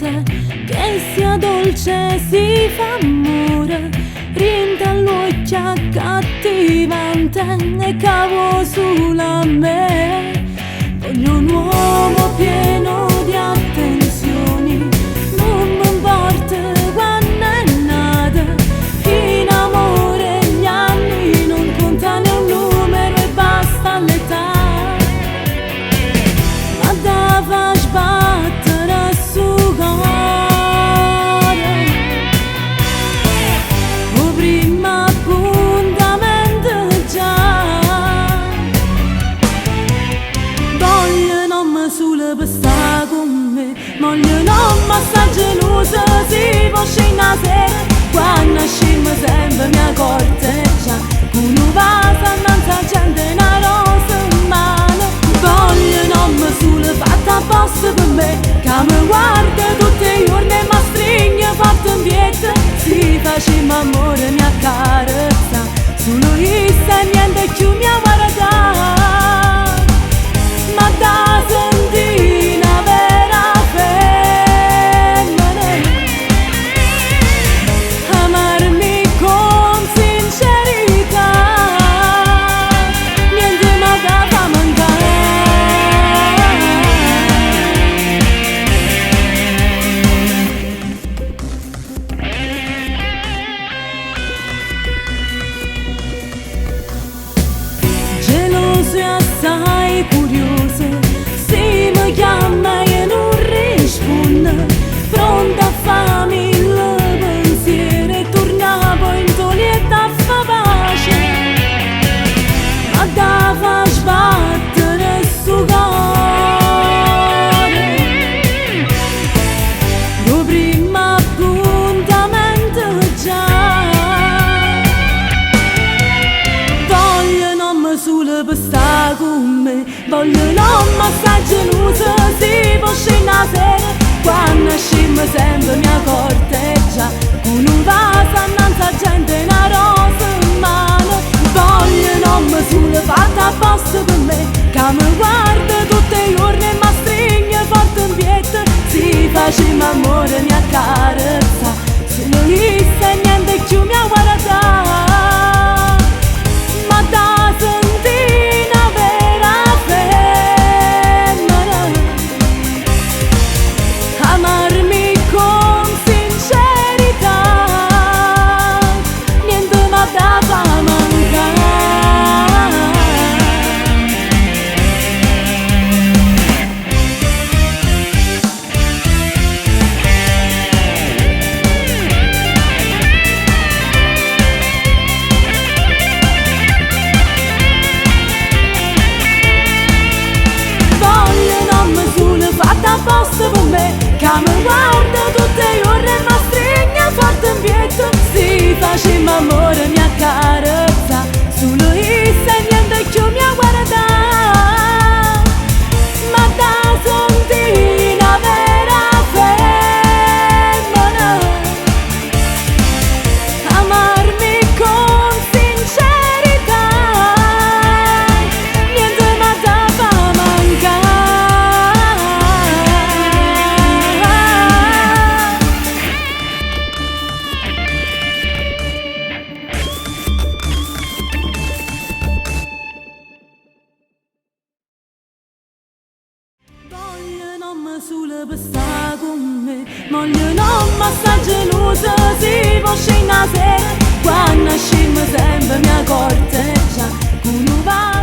carezza, che sia dolce si fa amore, dint' all'uocchie accattivante e ca vuò sulo a me. Voglio un uomo pieno di attenzioni, nun me 'mporta quann' è nato, in amore gli anni non contano, è un numero e basta l'età. M'adda fa sbattere 'stu core. 'O primmo appuntamento già. Voglio n'ommo sulo pe' sta cu me, voglio n'ommo assaje geluso si po' scenne 'a sera, quanno ascimmo sempe mi corteggia, cu nu vaso annanze 'a gente e na rosa 'mmano. Voglio n'ommo sulo fatto apposta pe' me, ca me guarda tutt' 'e juorne e m'astrigne forte 'mpietto, si facimmo ammore mi accarezza, sulo isso e niente cchiù mi 'a guardà. M'adda sentì 'na vera femmena, amarmi con sincerità, niente m'adda fa mancà. Geloso e assai curioso, si mi chiamma io nun rispondo, pronto a fa mille pensieri e turnà poi 'int' 'o lietto a fa pace. M'adda fa sbattere 'stu core. 'O primmo appuntamento già. Voglio n'ommo sulo pe' sta cu me, voglio n'ommo assaje geluso si po' scenne 'a sera, quanno ascimmo sempe mi corteggia, cu nu vaso annanze 'a gente e na rosa 'mmano. Voglio n'ommo sulo fatto apposta pe' me, ca me guarda tutt' 'e juorne e m'astrigne forte 'mpietto, si facimmo ammore mi accarezza, sulo isso e niente cchiù mi 'a guardà. M'adda sentì 'na vera femmena, amarmi con sincerità, niente m'adda fa mancà. Voglio n'ommo sulo fatto apposta pe' me, ca me guarda tutt' 'e juorne e m'astrigne forte 'mpietto, si facimmo ammore mi accarezza, sulo isso e niente cchiù mi 'a guardà. M'adda sentì 'na vera femmena, amarmi con sincerità, niente m'adda fa mancà. Voglio n'ommo sulo pe' sta cu me, voglio n'ommo assaje geluso si po' scenne 'a sera, quanno ascimmo sempe mi corteggia, cu nu vaso